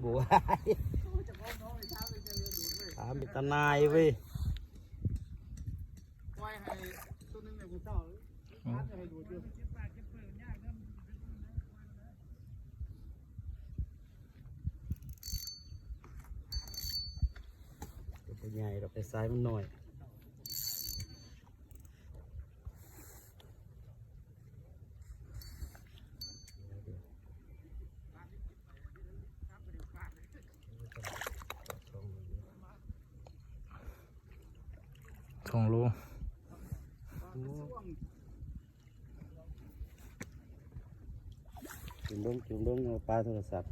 ບໍ່ໄດ້ ຖາມເປັນຕານາຍເວີຍ. ບໍ່ໃຫຍ່ດອກ ແຕ່ໄຊມັນນ້ອຍ. ສອງໂລ. ຈູມລົງ ຈູມລົງ ເອົາປາໂທລະສັບ.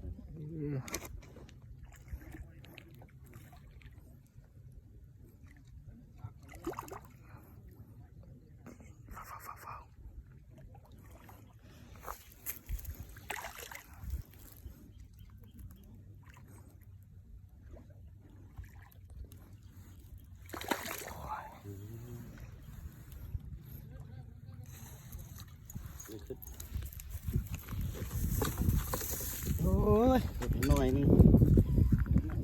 ໂອ້ຍ ເບັດໜ້ອຍໜຶ່ງ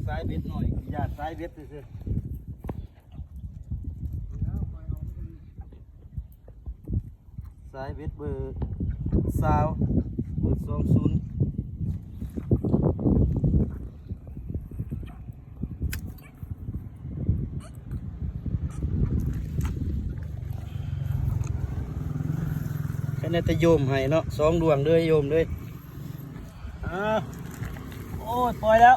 ສາຍເບັດໜ້ອຍ ຢາກສາຍເບັດຊື່ໆ. ສາຍເບັດເບີຊາວ ເບີສອງສູນ. ແຄ່ນັ້ນແຕ່ໂຍມໃຫ້ເນາະ ສອງດວງເດີໂຍມເດີ. ອ້າວ ໂອ້ຍ ປ່ອຍແລ້ວ.